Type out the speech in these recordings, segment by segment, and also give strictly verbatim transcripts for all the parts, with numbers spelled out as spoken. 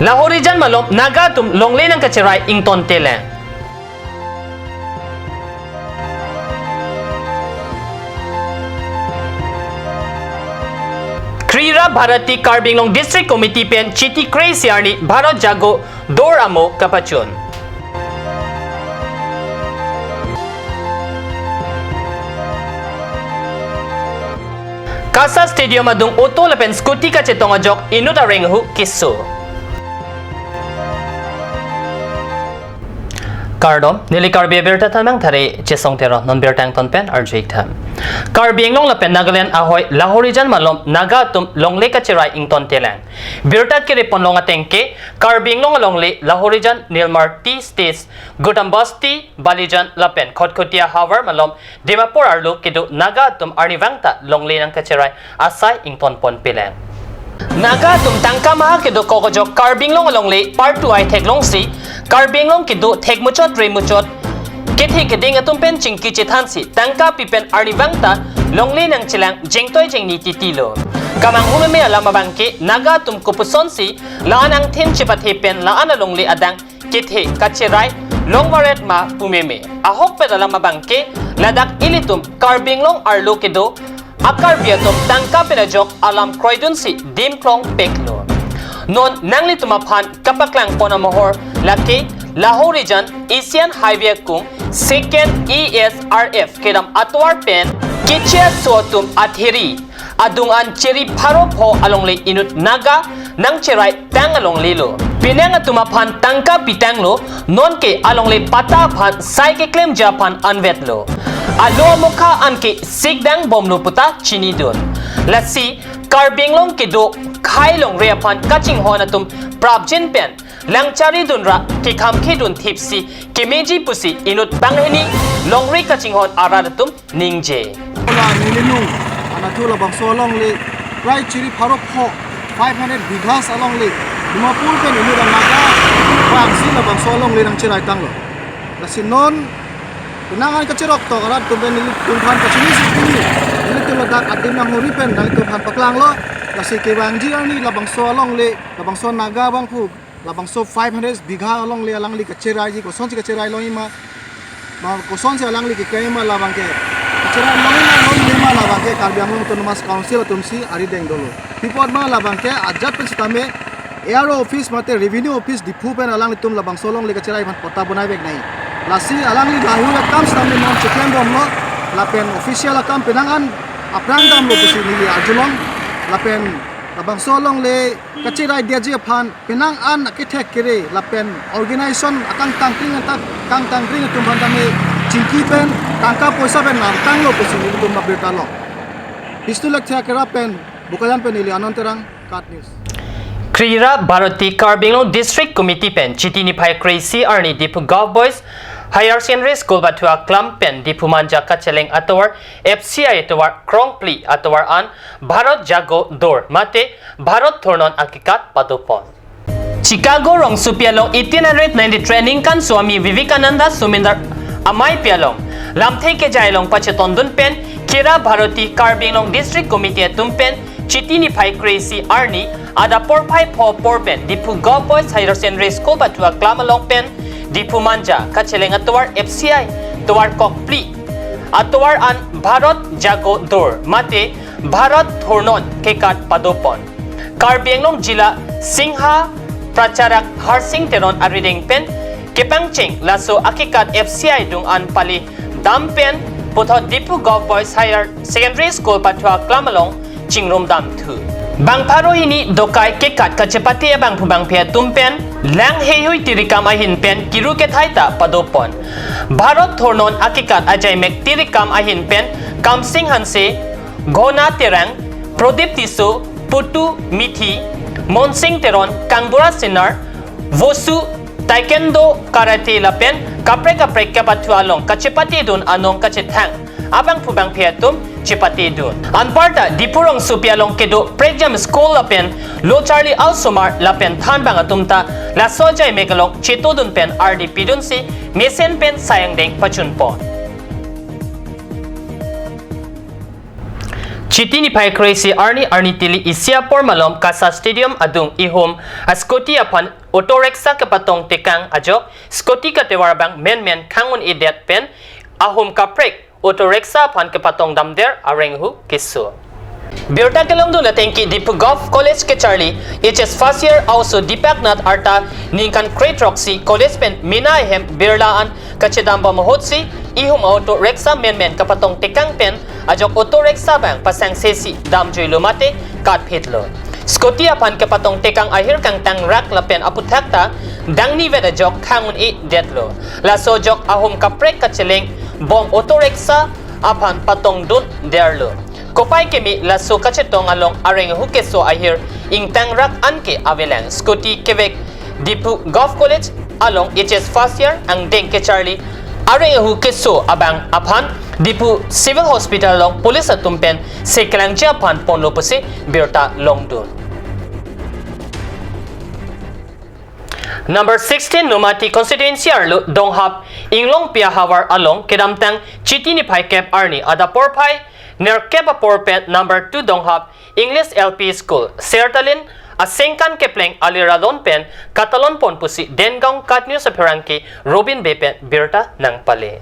Lahorijan malom Naga atum longle nangkacherai ingtontelang. Krira Bharati Karbi Anglong District Committee pen Chiti kre-isi arni Bharat Jago Dor amo kapachun. KASA Stadium adung auto lapen scooty kachetong ajok inut areng ahu keso. Kardom, neli Karbi Abirta Thanmang Thare Chesong Teron, non birta angton pen arju-ik tha. Karbi Anglong lapen Nagaland ahoi Lahorijan malom Naga atum longle kacherai ingtontelang. Birta kiri ponlong ateng ke, Karbi Anglong alongle Lahorijan, Nilmar Tea Estates, Gutambasti, Balijan lapen Khatkhatiya havar malom Dimapur arlo kedo Naga atum arnivang ta longle nangkacherai asai ingtonponpelang. Naga atum tangka maha kedo kokojok Karbi Anglong alongle partu ai theklongsi, Karbi Anglong kedo thekmuchot remuchot kethe keding atum pen chingki chethansi tangka pi pen arnivang ta longle nangchelang jengtoi jengni titilo. Kamanghu meme alam abangke Naga atum kopusonsi la-an angthin chepathe pen la-an alongle adang kethe kacherai longvaret ma pu meme. Ahokpet alam abangke ladak ilitum Karbi Anglong arlo kedo a-Karbi atum tangka pen ajok alam kroidunsi dim klongpeklo. Non nanglitum aphan kapaklangpon amohor lake Lahorijan Asian Highway akung second E S R F kedam atovar pen keche aso atum atheri adung an chiri pharo pho alongle inut Naga nangcherai tang alonglelo. Penang atum aphan tangka pitanglo, nonke alongle patta aphan sai keklemji aphan anvetlo. Alo amokha anke sikdang bomlo puta chinidun. Lasi Karbi Anglong kedo khei longri aphan kachinghon atum prapjin pen langchari dunra kekhamkhe dunthipsi kemeji pusi inut banghini longri kachinghon arat atum ningje. Hala neli nung anatthu labangso alongle prai chiri pharo pho five hundred bighas alongle Dimapur pen inut Naga bangsi labangso alongle nangcherai tanglo. Lasi non penang an kacherok tok arat atum pen nelitum aphan kachinisi pini nelitum ladak adim nanghuri pen nanglitum aphan paklanglo. Lasi kevangji arni labangso alongle labangso Naga abangphu labangso five hundred bigha alongle alangli kacheraiji, kosonsi kacherai longjima, ma kosonsi alangli keklem ma labangke. Kacherai longji ma longjima labangke Karbi Anglong Autonomous Council atumsi arideng dolo. Pi apot ma labangke ajat pen sitame A R O office mate revenue office Diphu pen alanglitum labangso alongle kacherai aphan patta bonaivek nai. Lasi alangli lahei akam sitame non cheklembomlo, lapen official akam penang an aphrang damlo pusi neli arjulong, lapen labangso alongle kacherai diaji aphan penang an akethek kere lapen organization akangtangkring atak kangtangkring atum aphan tame chingki pen tangka poisa pen nangtanglo pusi nelitum abirta long. Bishnu Lekthe Akera pen Bokajan pen neli Anand Terang, KAT News. Krira Bharati Karbi Anglong District Committee pen Chiti niphai kre-isi arni Diphu Govt Boys Higher Secondary School pathu aklam pen Diphu Manja kacheleng atovar F C I atovar krongphli atovar an Bharat Jago Dor mate Bharat Thurnon akekat padopon. Chicago rongsopi along eighteen hundred ninety-three aningkan Swami Vivekananda Sumindar ameipi along lamthe kejai along pachetondun pen Krira Bharati Karbi Anglong District Committee atum pen Chiti niphai kre-isi arni adap porphai pho apor pen Diphu Govt Boys Higher Secondary School pathu aklam along pen Diphu Manja kacheleng atovar F C I atovar kokphli atovar an Bharat Jago Dor mate Bharat Thurnon kekat padopon. Karbi Anglong Jila Singha Pracharak Harsing Teron arideng pen kepangcheng laso akekat F C I adung an pali dam pen puthot Diphu Govt Boys Higher Secondary School pathu aklam along chingrum damthu. Bang pharo hini dokai kekat kachepate abangphu bangphi atum pen lang heihui tirikam ahin pen kiru kethai ta padopon. Bharat Thurnon akekat ajaimek tirikam ahin pen Kamsing Hanse, Ghona Terang, Prodip Tisso, Putu Mithi, Monsing Teron, Kangbura Sinar, Wushu, Taekwondo, Karate lapen kaprek kaprek kepathu along kachepatedun anong kachethang abangphu bangphi atum chepatedun. Anparta Diphu rongsopi along kedo prekjam school lapen lo charli alsomar lapen thanbang atum ta laso ajaimek along chetodun pen ardi pidunsi mesen pen sayangdeng pachunpon. Chiti niphai kre-isi arni arni tili isi apor malom KASA Stadium adung ihum a-scooty aphan auto rickshaw kepatong tekang ajok scooty katevar abang menmen khangun-edet pen ahum kaprek auto rickshaw aphan kepatong damder areng ahu keso. Birta kelongdun atengke Diphu Govt College kecharli H S first year a-oso Deepak Nath arta ningkan kre-throksi college pen mena ahem birla an kachedambom ahutsi ihum auto rickshaw menmen kepatong tekang pen ajok auto rickshaw abang pasangsesi damjuilo mate katphitlo. Scooty aphan kepatong tekang ahir kangtangrak lapen aphuthak ta dangnivet ajok khangun-edetlo. Laso ajok ahum kaprek kachelengbom auto rickshaw aphan patongdunderlo. Kopai keme laso kachetong along areng ahu keso ahir ingtangrak anke avelang. Scooty kevek Diphu Govt College along H S first year angdeng kecharli areng ahu keso abang aphan Diphu Civil Hospital along police atum pen sekelangji aphan ponlo pusi birta longdun. Number sixteen Nomati constituency arlo Donghap Inglongpi ahavar along kedamtang Chiti niphai kep arni adap porphai nerkep apor pen number two Donghap English L P School, Sertalin asengkan kepleng ali radon pen katalon pon pusi Dengaon KAT News apherangke Robin Bey pen birta nangpale.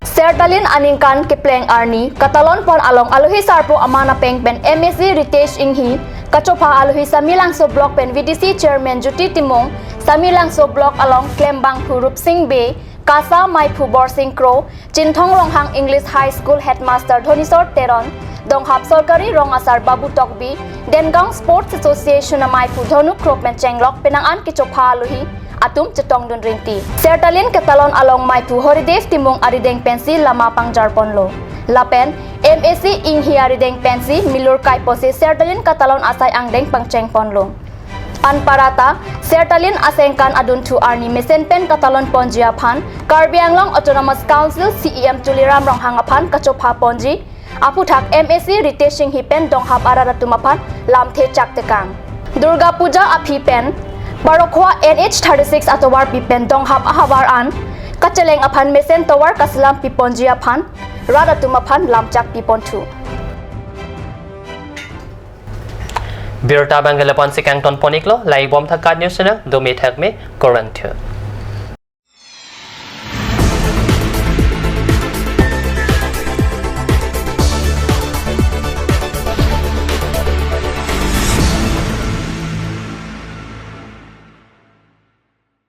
Sertalin aningkan kepleng arni katalon pon along alohi sarpo aman apeng pen M A C Ritesh Enghi, kachopha alohi Samelangso Block pen V D C Chairman Jyoti Timung, Samelangso Block along klembangphu Rupsing Bey, KASA maiphu Borsing Kro, Chinthong Ronghang English High School Headmaster Dhoneswar Teron, Donghap Sorkari Rong Asar Babu Tokbi, Dengaon Sports Association amaiphu Dhonu Kro pen chenglok penang an kechopha alohi atum chetongdun rinti. Sertalin katalon along maiphu Horidev Timung arideng pensi lama pangjar ponlo. Lapen M A C Enghi arideng pensi milur kai pusi Sertalin katalon asai angdeng pangcheng ponlo. Anparta Sertalin asengkan adunthu arni mesen pen katalon ponji aphan Karbi Anglong Autonomous Council C E M Tuliram Ronghang aphan kachopha ponji aphuthak M A C Ritesh Enghi pen Donghap arat atum aphan lamthe chak tekang. Durga Puja aphi pen Parokhowa N H thirty-six atovarpi pen Donghap ahavar an kacheleng aphan mesen tovar kaselam piponji aphan rat atum aphan lamchak piponthu. Birta abang ke lapu-ansi kangton pon-iklo, langdunbom tha KAT News channel, dome thakme, kurvangthu.